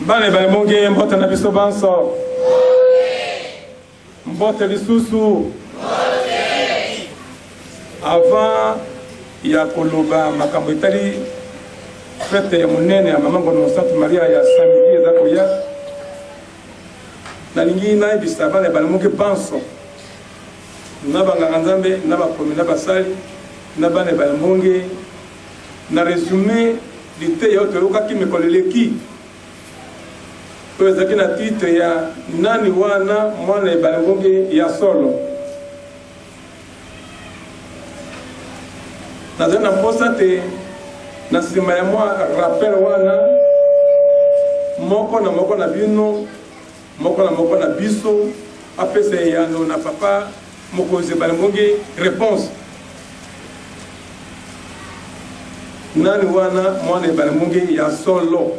Bana ebale monge mbote na biso banso. Mbote lisusu. Avant ya koloba makambo etali fete ya monene ya mama Ngondo Mosantu Maria ya samedi eza koya, nalingi nayebisa bana ebale monge banso na banganga Nzambe na bakomi na basali na bana ebale mbonge na resume liteya oyo toyokaki mikolo eleki oyo ezalaki na titre ya nani wana mwana ebale mbonge ya solo. Nazali na mposa te na nsima ya mwa rappel wana moko na moko na bino moko na moko na biso apesa eyano na papa mokonzi ebale mbonge reponse nani wana mwana ebale mbonge ya solo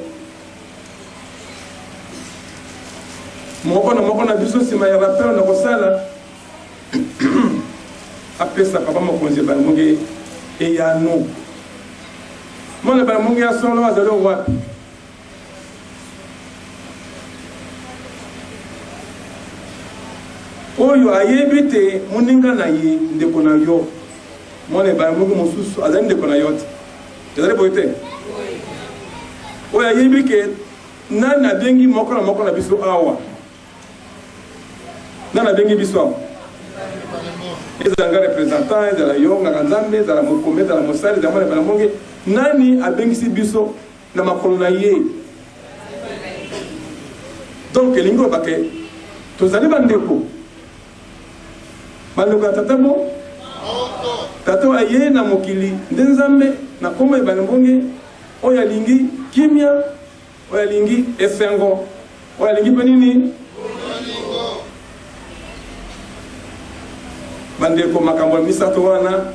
moko na moko na biso nsima ya rappel na kosala apesa papa mokonzi ebale mbonge eyano mwana ebale mbonge ya solo azali wapi Oyo ayebi te moninga na ye, ndeko na yo, mwana ebale moko mosusu azali ndeko na yo te. Ezali boye te? Oyo ayebi ke nani abengi moko na moko na biso awa? Nani abengi biso awa? Ezala nga representant, ezala yo nganga Nzambe, ezala mokomi, ezala mosali, ezala mwana ebale mbonge, nani abengisi biso na makolo na ye? Donc elingi koloba ke tozali bandeko, bandeko ya tata bo tata oyo aye na mokili nde Nzambe na nkombo ya ebale mbonge, oyo alingi kimia, oyo alingi esengo, oyo alingi mpe nini? Bandeko, makambo ya misato wana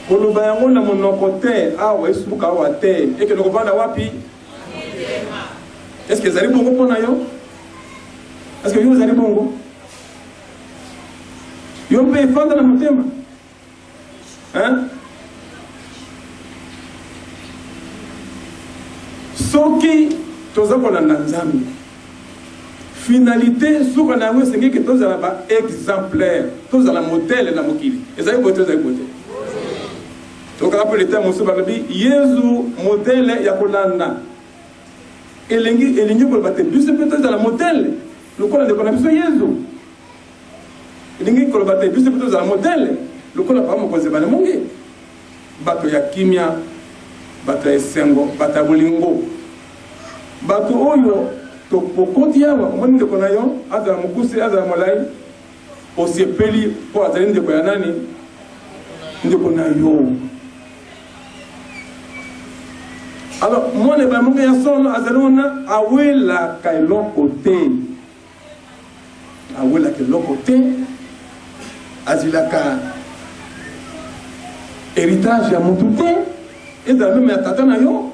koloba yango na monoko te, awa esuka awa te, ekende kovanda wapi? Est-ce que ezali bongo mpo na yo? Est-ce que yo ozali bongo? Yo mpe efanda na motema? Hein? Soki toza kolanda Nzambe, finalité suka na yango esengeli ke tozala ba exemplaire, tozala modèle na mokili. Ezali boye to ezali boye te? Tokaka mpe leta mosusu balobi Yezu modèle ya kolanda. Elingi elingi koloba te biso mpe tozala modèle lokola ndeko na biso Yezu. Elingi koloba te biso mpe tozala modèle lokola Papa Mokonzi Ebale Mongi, bato ya kimia, bato ya esengo, bato ya bolingo, bato oyo tokoti awa omoni ndeko na yo azala mokuse azala molai osepeli mpo azali ndeko ya nani? Ndeko na yo. Alors mwana ebale moko ya solo azali wana awelaka eloko te. Awelaka eloko te, azilaka heritage ya mutu te, ezala meme ya tata na yo,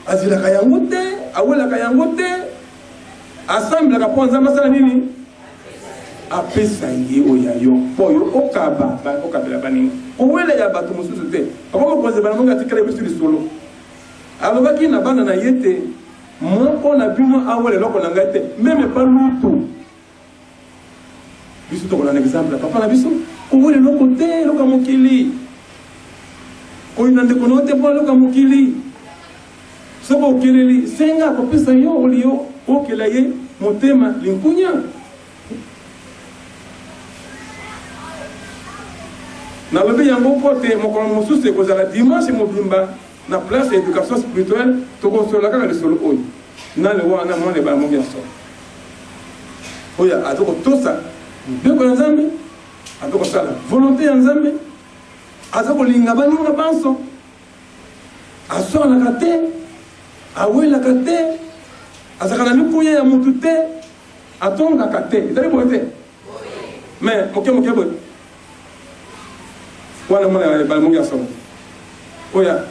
azilaka yango te, awelaka yango te, asambelaka mpo Nzambe asala nini? Apesa ye oyo ya yo mpo yo okaba, okabela baninga. Kowela ya bato mosusu te. Papa mokonzi bana mongi atikala biso lisolo. Alobaki na bana na ye te Moko na bino awela eloko na ngai te, meme pas lutu. Biso tokolanda exemple ya papa na biso, kowela eloko te, eloko ya mokili. Koyina ndeko na yo te mpo eloko ya mokili. Soki okeleli, senga akopesa yo, oliyo okela ye motema linkunya. Nalobi yango mpo te mokolo mosusu ekozala dimanche mobimba Na place ya education spirituelle tokosolola kaka lisolo oyo. Nani wana mwana ebala mongi ya solo oyo aza kotosa mibeko ya Nzambe, aza kosala volonte ya Nzambe, aza kolinga baninga banso, aswanaka te, awelaka te, azalaka na mikuya ya mutu te, atongaka te. Ezali boye te? Mais moke moke boye Wana mwana ya ebale mongi ya solo oyo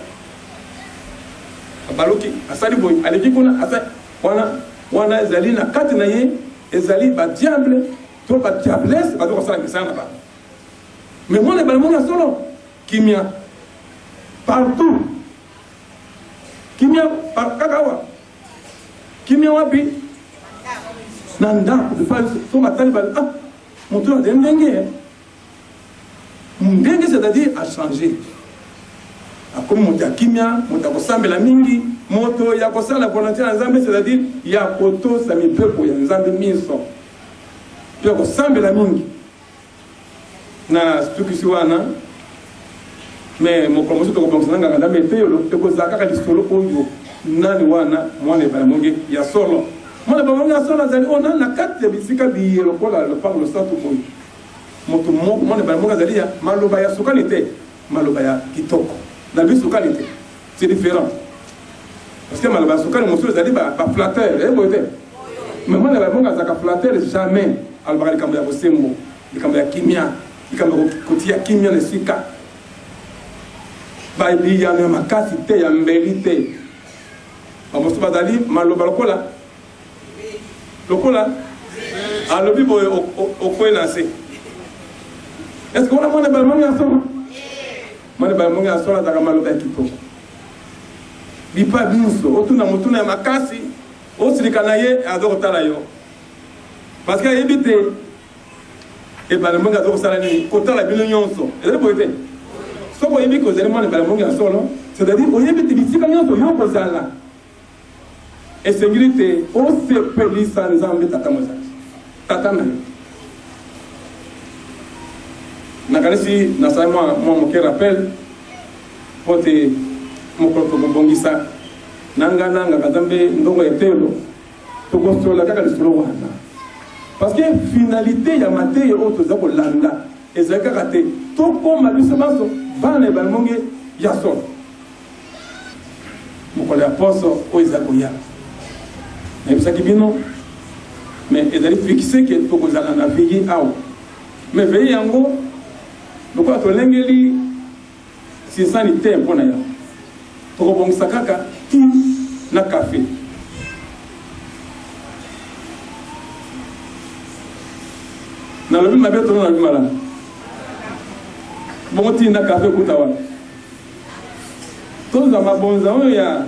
abaluki asali boye aleki kuna asali wana wana ezali na kati na ye ezali ba diable to ba diablesse baza kosala misala na bango. Mais mwana ebale mongi ya solo kimia partout, kimia kaka awa. Kimia wapi? Na ndako. So batali ba ah moto oyo azali ndenge ndenge, c'est-à-dire a changer, akomi moto ya kimia, moto ya kosambela mingi, moto ya kosala volonté ya Nzambe, c'est-à-dire ya kotosa mibeko ya Nzambe minso, mpe ya kosambela mingi. Na sukisi wana, me mokolo mosusu tokobongisa na nganga Nzambe eteyelo, ekozala kaka lisolo oyo nani wana mwana ebala monge ya solo. Mwana ebala monge ya solo azali oyo na kati ya bisika biye lokola lopango losantu boye. Moto moko mwana ebala monge azali ya maloba ya sukali te, maloba ya kitoko. Nalobi sukali te, c'est différent, parce que maloba ya sukali mosusu ezali ba flatteur, eh boye te. Mais mwana ebala monge azalaka flatteur jamais, alobaka likambo ya bosembo, likambo ya kimia, likambo ya kotia kimia na esika, biyano ya makasi te, ya mbeli te. Bamosusu bazali maloba lokola lokola alobi boye, okwei na se. Est ce que wana mwana ebala monge ya solo? Mwana ebala monge ya solo azalaka maloba ya kitoko bipa binso. Otuna motuna ya makasi, osilika na ye, aza kotala yo parce que ayebi te ebala monge aza kosala nini, kotala bino nyonso. Ezali boye te? Soki oyebi ke ozali mwana ebala monge ya solo, c'est-à-dire oyebi te bisika nyonso yo kozala, esengeli te osepelisa Nzambe Tata mozali tata na yo. Nakanisi nasali mwa moke rappel mpo te mokolo tokobongisa na nga na nganga Nzambe ndongo ya eteyelo, tokosolola kaka lisolo wana, parce que finalité ya mateya oyo toza kolanda ezali kaka te tokóma biso banso bana ebala monge ya solo. Mokolo ya poso oyo eza koya, nayebisaki bino, mais ezali fixe ke tokozala na veille awa. Mais veille yango, lokola tolengeli sinsani te mpo na yango, tokobongisa kaka ti na kafe. Nalobi mabe to nalobi malamu? Bongo ti na kafe okuta wana, tozwa mabonza oyo ya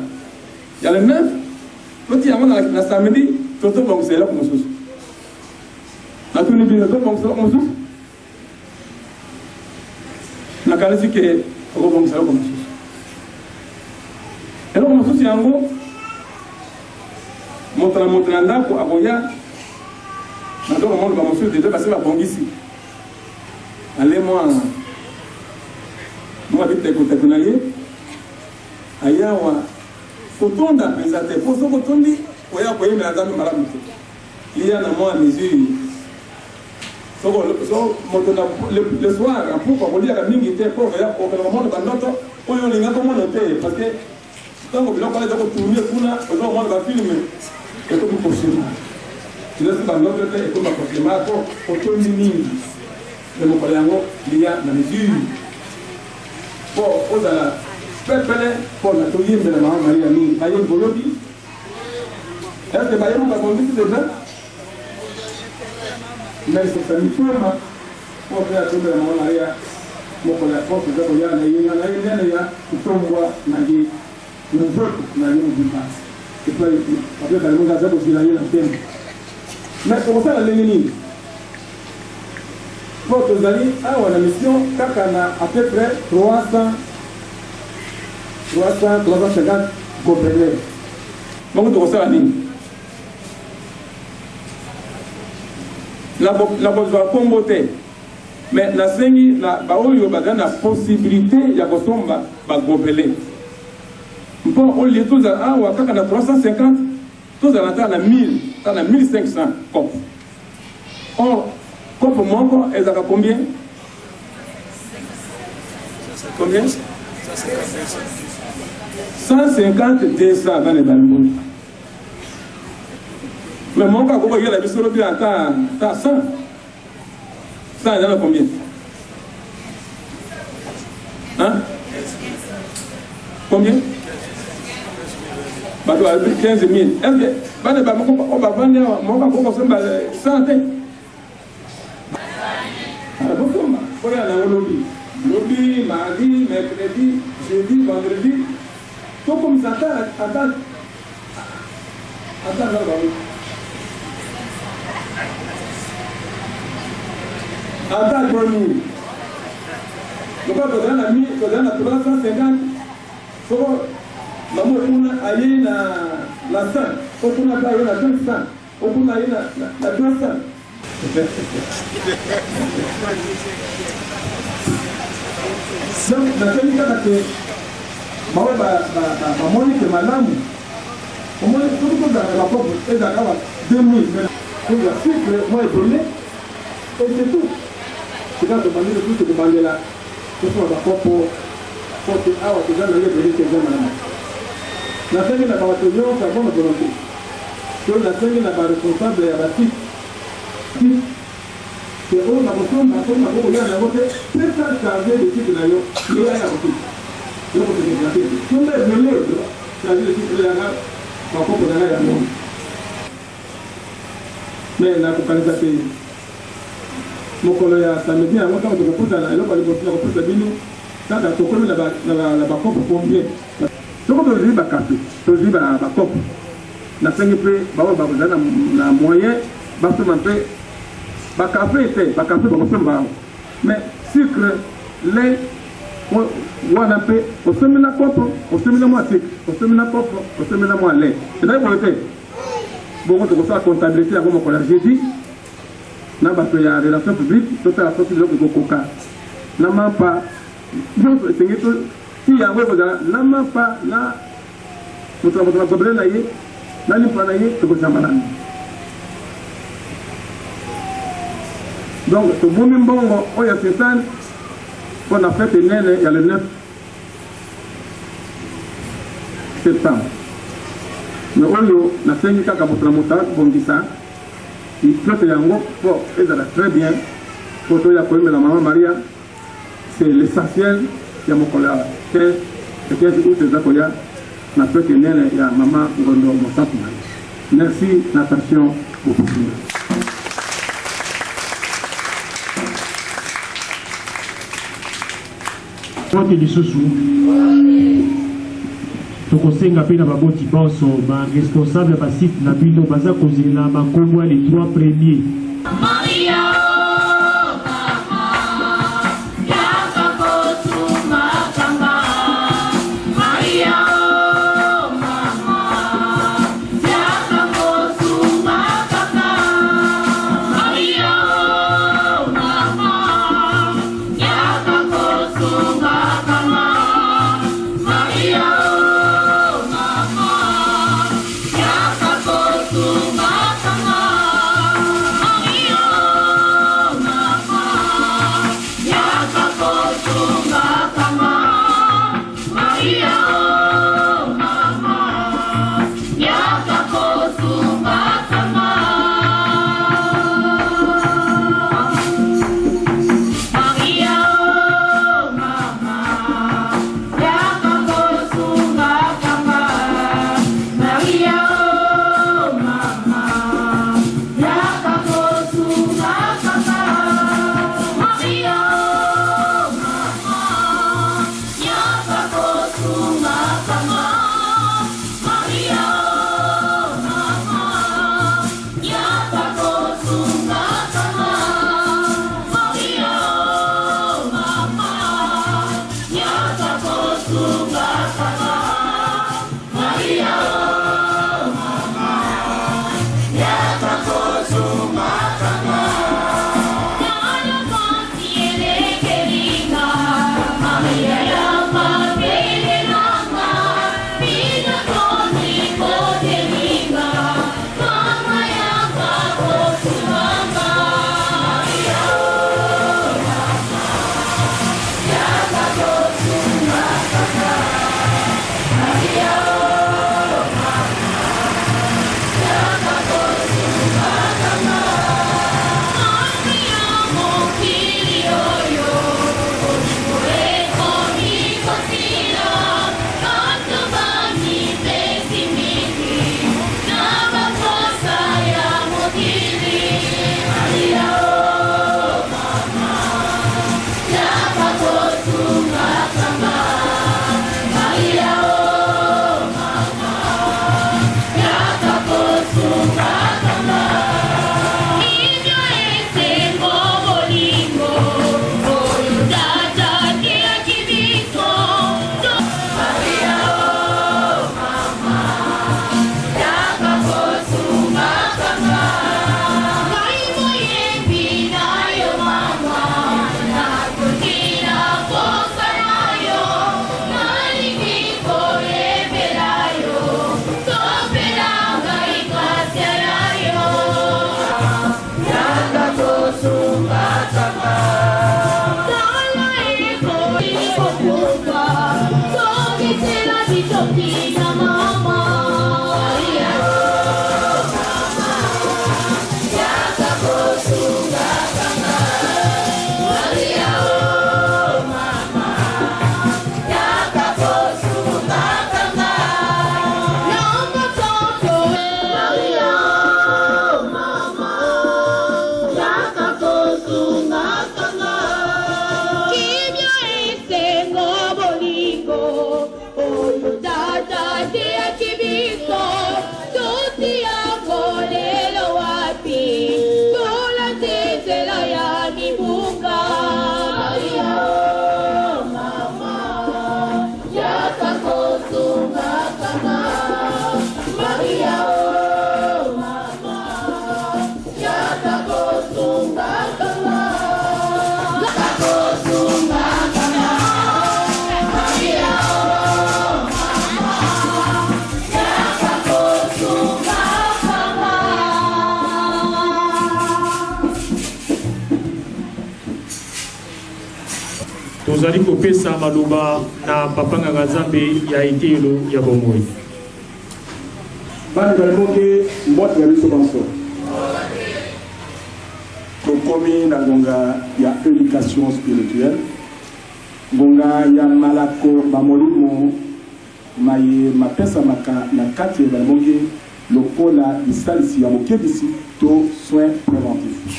le 9, toti yango na samedi, to tobongisa eloko mosusu. Natuni bino, tobongisa eloko mosusu? Nakanisi ke tokobongisa eloko mosusu. Eloko mosusu yango, moto na moto na ndako akoya na ndako. Mona bamosusu deja basi babongisi, ale mwa bitekoteko na ye ayawa. Kotonda mpenza te, mpo soki otondi, oya koyembela Nzambe malamu te. Lia na mwa mesure. Soko so moto na le soir na pokwa, koliaka mingi te, mpo oya okende komona bandoto oyo olinga komona te, parce que ntango biloko wana eza kotourner kuna, oza komona bafilm, ekomi cauchemar. Ezasi bandoto te, ekomi bacauchemar mpo otondi mingi. Me mokolo yango, lia na mesure mpo ozala pepele mpo na toyembela Mama Maria mingi. Bayembi boyoki, est-ce bayembi babongisi deja? Mais mitema mpo mpe atombela Mama Maria mokolo ya poso eza koya na yenga na ye nene ya kotombwa na ye na nzoto na ye mobimba, epai papa Kalimonga aza kozela ye na ntema. Mais okosala ndenge nini mpo tozali awa na mission kaka na à peu près 300, 300, 350 gobelets? Bongo tokosala nini? Nakozwa nkombo te, mais nasengi na baoyo baza na possibilité ya kosomba bagobelets, mpo olie tozala awa kaka na 350, tozala ata na 1000, ata na 1500 cope. Or cope moko ezalaka combien? Combien? 150, 200. Bana ebali mbongo, mais moko akoki koyela biso lobi ata 100. 100 eza na combien, hein? Combien? Bato balobi 15 000. Est ce que bana bamoko oyo bavandi awa, moko akoki kosomba 100 te? Bosomba oyo nango lobi, lobi mardi, mercredi, jeudi, vendredi, tokomisa ata Ata nga bango. Ata 2000. Lokola tozali na tozali na 350 soko mama okuna aye na na 100 okuna mpe aye na 500 okuna aye na na 200. Donc natali kaka te baoyo bamoni ke malamu omoni soki tozalaka na bakopo ezalaka ba 2000 tozwa sucre mwa ebele et c'est tout. Sika tobandi lisusu kobandela tosomba bakopo po te awa toza na yango ebele te eza malamu. Nasengi na bato nyonso ya bonne volonte to nasengi na ba responsable ya ba site site ke oyo nakosomba soki nakoki koya na yango te pesa charge de site na yo ye aya kotika yo kokende na te somba ebele charge de site yanga bakopo na ngai yango me nakokanisa te mokolo ya samedi yango ntango tokokutana eloko ya liboso nakopesa bino kaka tokomi na bakopo combien. Soko tozwi ba cafe, tozwi ba ba kopo, nasengi mpe baoyo bakozala na moyen basomba mpe ba cafe te, ba cafe bakosomba yango mais sucre, lait wana mpe osombi na kopo, osombi na mwa sucre, osombi na kopo, osombi na mwa lait. Ezali boye te? Bongo tokosala comptabilite yango mokolo ya jeudi na bato ya relation publique, totala soki biloko ekokoka na mampa nyonso esengeli to Ti yango ekozala na mapa na moto na moto na gobelet na ye na limpa na ye ekozala malamu. Donc tobombi mbongo oyo ya Sesane mpo na fete enene ya le 9 septembre. Mais oyo nasengi kaka moto na moto abongisa fete yango mpo ezala très bien mpo toya koyembela Mama Maria. C'est l'essentiel ya mokolo ya 15 le 15 août eza koya na fete enene ya mama Ngondo Mosantu Marie. Merci na attention bopesi nga. Mbote lisusu. Tokosenga mpe na baboti banso, ba responsable ya ba site na bino baza kozela ba kombo ya les trois premiers. Maria oh mama, yaka kosunga kanga. Maria oh mama, yaka kosunga kanga. Maria oh mama, yaka kosunga kanga. Maria oh mama, yaka kosunga kanga. Maria Tozali kopesa maloba na Papa Nganga Nzambe ya Eteyelo ya Bomoi. Bana Ebale-Moke, mbote na biso banso. Tokomi na ngonga ya education spirituelle, ngonga ya malako ma molimo maye mapesamaka na kati ya Ebale-Moke lokola lisalisi ya bokebisi to soins preventifs.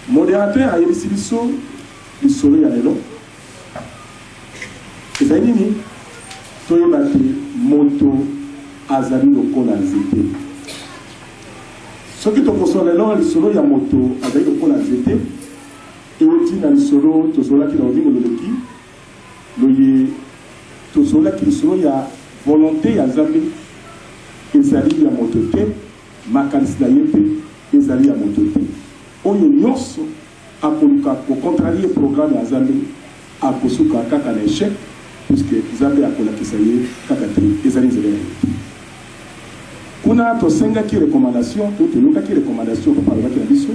Moderateur ayebisi biso lisolo ya lelo ezali nini? Toyeba te moto azali lokola nzete. Soki tokosola lelo lisolo ya moto azali lokola nzete, euti na lisolo tosololaki na lomingo loleki, loye tosololaki lisolo ya volonte ya Nzambe ezali ya moto te, Makanisi na ye mpe ezali ya moto te. Oyo nionso akoluka ko contrarier programme ya Nzambe akosuka kaka na echec puisque Nzambe akolakisa ye kaka te ezali nzela ya ye te. Kuna tosengaki recommandation to toyokaki recommandation Papa alobaki na biso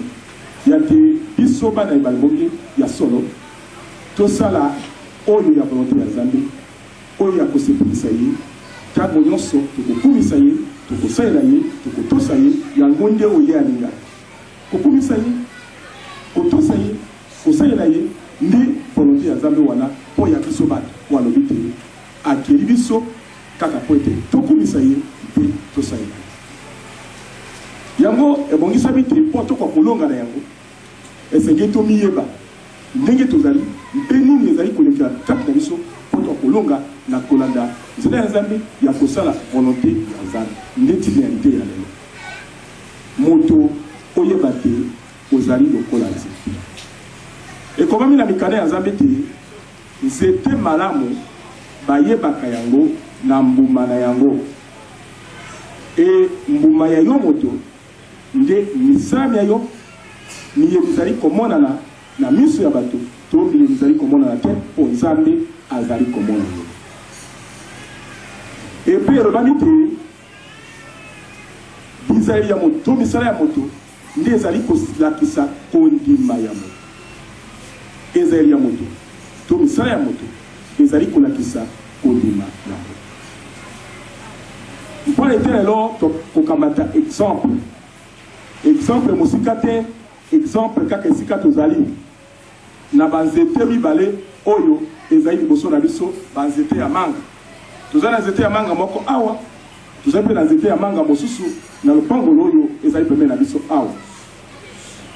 ya te biso bana Ebale Mbonge ya solo tosala oyo ya volonte ya Nzambe. Oyo ya kosepelisa ye. Tango nyonso tokokumisa ye, tokosalela ye, tokotosa ye, yango nde oyo ye alingaka. Kokumisa ye, kotosa ye, kosalela ye nde volonte ya Nzambe wana mpo ya biso bato, mpo alobi te akeli biso kaka mpo ete tokumisa ye mpe tosalela ye. Yango ebongisami te mpo tokoka kolonga na yango, esengeli tomiyeba. Ndenge tozali mpe nini ezali kolekela kati na biso mpo toka kolonga na kolanda nzela ya Nzambe ya kosala volonte ya Nzambe. Nde ntina ya liteya ya lelo. Moto oyeba te ozali lokola nzete. Ekomami na mikanda ya Nzambe te nzete malamu bayebaka yango na mbuma na yango. E mbuma ya yo moto Nde misala mya yo miye mizali komonana na miso ya bato to miye mizali komonana te, mpo Nzambe azali komona yo. Mpe elobami te bizaleli ya moto to misala ya moto nde ezali kolakisa kondima ya moto. Ezaleli ya moto to misala ya moto ezali kolakisa kondima ya moto. Mpo na ete lelo tokokamata exemple, exemple mosika te, exemple kaka esika tozali na banzete mibale oyo ezali liboso na biso, banzete ya manga. Tozali na nzete ya manga moko awa, tozali mpe na nzete ya manga mosusu na lopango oyo ezali pembeni na biso awa.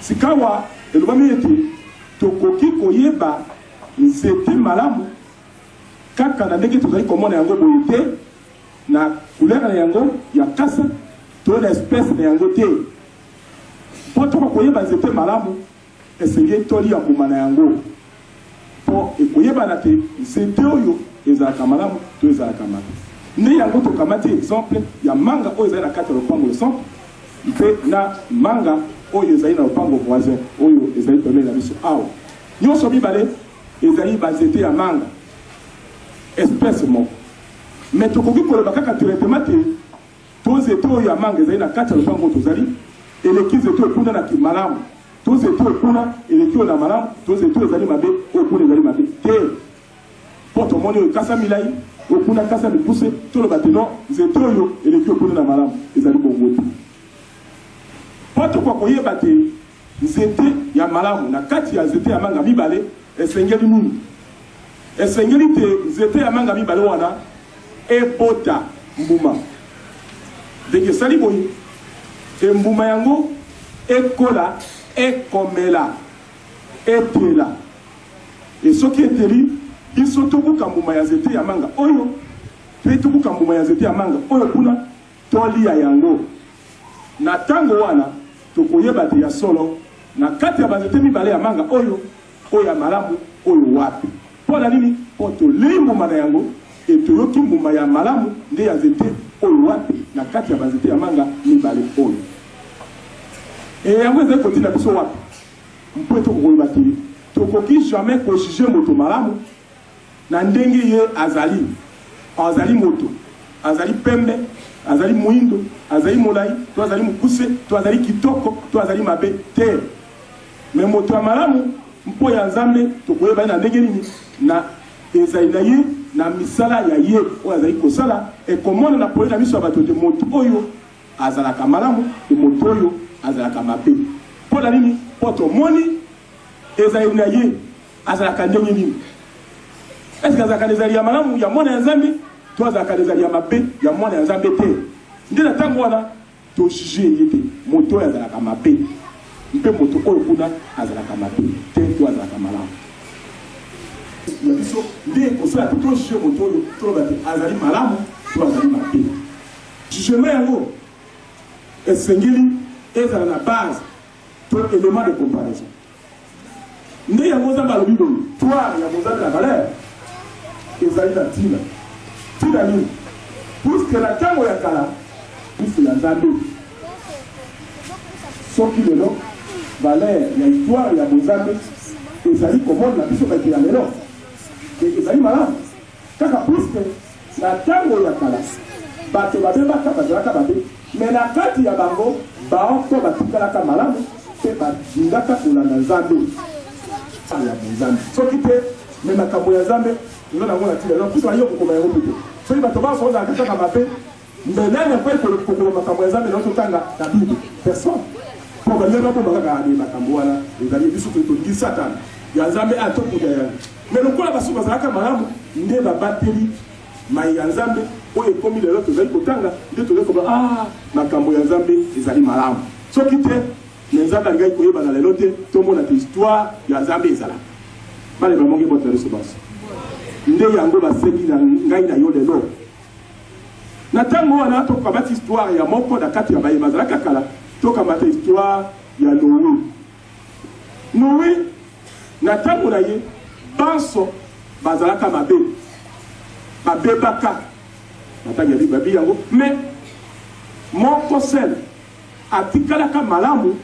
Sikawa elobami ete tokoki koyeba nzete malamu kaka na ndenge tozali komona yango boye te, na couleur na yango ya kasa to na espèce na yango te. Mpo tokoka koyeba nzete malamu, esengeli tolia mbuma na yango, mpo ekoyebana te nzete oyo ezalaka malamu to ezalaka mabe. Nde yango tokamati exemple ya manga oyo ezali na kati ya lopango ya centre mpe na manga oyo ezali na lopango voisin oyo ezali pembeni na biso awa. Nyonso mibale ezali ba nzete ya manga espèce moko mais tokoki koloba kaka directement te to nzete oyo ya manga ezali na kati ya lopango oyo tozali eleki nzete oyo kuna na malamu to nzete oyo kuna eleki oyo na malamu to nzete oyo ezali mabe oyo kuna ezali mabe te mpo tomoni oyo kasa milai oyo kuna kasa mikuse toloba te no nzete oyo eleki oyo kuna na malamu ezali bongo te mpo tokoka koyeba te Nzete ya malamu na kati ya nzete ya manga mibale esengeli nini? Esengeli te nzete ya manga mibale wana ebota mbuma. Ndenge esali boye, e mbuma yango ekola, ekomela, etela. E soki eteli, biso tobuka mbuma ya nzete ya manga oyo, mpe tobuka mbuma ya nzete ya manga oyo kuna, Tolia yango. Na tango wana, tokoyeba te ya solo, na kati ya banzete mibale ya manga oyo, oyo ya malamu, oyo wapi. Mpo na nini? Mpo tolei mbuma na yango, e toyoki mbuma ya malamu nde ya nzete oyo wapi na kati ya banzete ya manga mibale oyo. E yango ezali kotinda biso wapi? Mpo ete tokoloba te tokoki jamais ko juger moto malamu Na ndenge ye azali, azali moto, azali pembe, azali moindo, azali molai to azali mokuse, to azali kitoko to azali mabe te. Mais moto ya malamu Mpo ya Nzambe, tokoyeba ye na ndenge nini? Na ezali na ye, na misala ya ye oyo azali kosala, ekomonana polele na miso ya bato ete moto oyo azalaka malamu mpe moto oyo azalaka mabe. Mpo na nini? Mpo tomoni ezaleli na ye, azalaka ndenge nini. Eske azalaka na ezaleli ya malamu ya mwana ya Nzambe to azalaka na ezaleli ya mabe ya mwana ya Nzambe te? Nde na ntango wana To juger ye te, moto oyo azalaka mabe mpe moto oyo kuna azalaka mabe te to azalaka malamu. Ya biso nde ekosala te to juger moto oyo toloba te azali malamu to azali mabe. Jugement yango esengeli ezala na base to element de comparaison. Nde yango Nzambe alobi boye, Histoire ya bonzambe na valeur ezali na ntina. Ntina nini? Puisque na ntango ya kala, miso ya Nzambe. Soki lelo valeur ya histoire ya bonzambe ezali komona biso bato ya lelo ke ezali malamu kaka puisque na ntango ya kala bato babebaka, bazalaka mabe, me na kati ya bango baoko batikalaka malamu mpe balingaka kolanda Nzambe ya bonzambe. Soki te, me makambo ya Nzambe toza nango na ntina lelo, puisque baye kokoma yango mpe te. Soki bato banso bazalaka kaka mabe, mbe nani akoki kokoma makambo ya Nzambe na totanga na Bible? Personne. Mpo balingi babomba kaka ne makambo wana ezali biso tolingi Satana ya Nzambe atokuta yango. Me lokola basusu bazalaka malamu, nde babateli mai ya Nzambe oyo ekomi lelo tozali kotanga, nde tozali komona ah, makambo ya Nzambe ezali malamu. Soki te, me Nzambe alingaki koyebana lelo te, tomona te histoire ya Nzambe ezalaka. Bale bamongi bote na biso banso. Nde yango basengi na ngai na yo lelo. Na ntango wana tokamati histoire ya moko na kati ya baye bazalaka kala, tokamata histoire ya Noe. Noe na ntango na ye, banso bazalaka mabe, babebaka. Batangi ya Bible babi yango, mais moko seul atikalaka malamu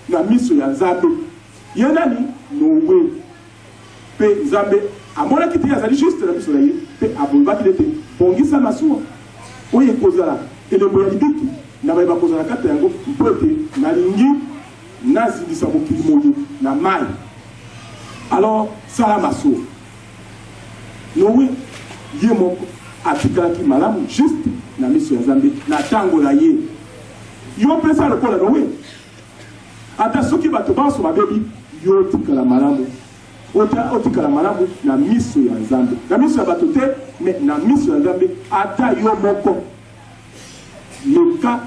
na miso ya Nzambe. Ye nani? Noe. Mpe Nzambe amonaki te azali juste na miso na ye, mpe abolobaki ete, Bongisa masuwa oyo ekozala elembo ya libiki na baye bakozala kati na yango, mpo ete nalingi nazindisa mokili moye na mai. Alors sala masuwa. Noe ye moko atikalaki malamu juste na miso ya Nzambe na tango na ye. Yo mpe sala lokola Noe. Ata soki bato banso babebi, yo otikala malamu. Ota otikala malamu na miso ya Nzambe. Na miso ya bato te, mais na miso ya Nzambe, ata yo moko. Meka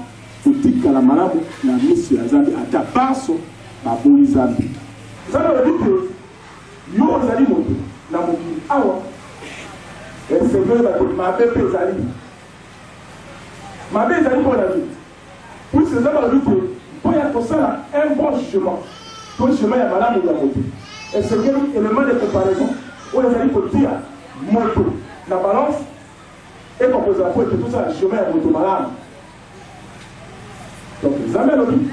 kotikala malamu na miso ya Nzambe ata banso baboyi Nzambe. Nzambe alobi te yo ozali moto na mokili awa, esengeli bato mabe mpe ezali mabe ezali mpo na nini? Puisque Nzambe alobi te mpo ya kosala un bon jugement to jugement ya malamu ya moto, esengeli element de comparaison oyo ezali kotia moto na balance Ekoka kozala mpo ete tosala chemin ya moto malamu. Donc Nzambe alobi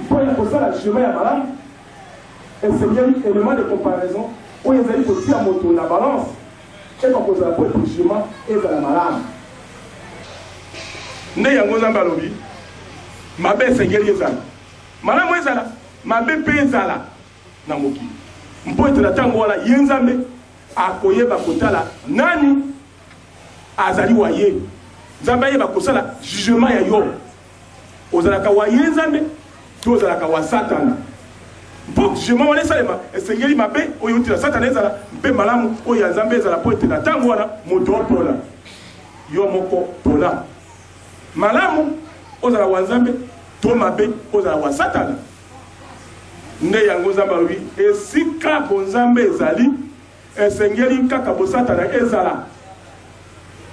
mpo ya kosala chemin ya malamu esengeli element de comparaison oyo ezali kotia moto na balance ekoka kozala mpo ete chemin ezala malamu. Nde yango Nzambe alobi mabe esengeli ezala, malamu ezala, mabe mpe ezala na mokili, mpo ete na ntango wana ye Nzambe akoyeba kotala nani azali wa ye. Nzambe ayeba kosala jugement ya yo, ozalaka wa ye Nzambe to ozalaka wa Satana. Mpo jugement wana esalema, esengeli mabe oyo euti na Satana ezala mpe malamu oyo ya Nzambe ezala, mpo ete na ntango wana moto opona yo moko, pona malamu ozala wa Nzambe to mabe ozala wa Satana. Nde yango Nzambe alobi, esika bonzambe ezali, esengeli kaka bosatana ezala,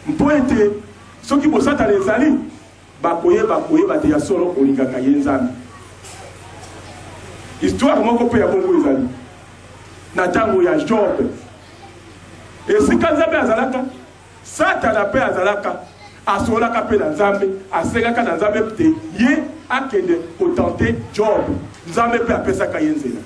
mpo ete soki bosatana ezali, bakoyeba koyeba te ya solo olingaka ye Nzambe. Histoire moko mpe ya bongo ezali na ntango ya Job, esika Nzambe azalaka, Satana mpe azalaka, asololaka mpe na Nzambe, asengaka na Nzambe te ye akende kotenter Job. Nzambe mpe apesaka ye nzela.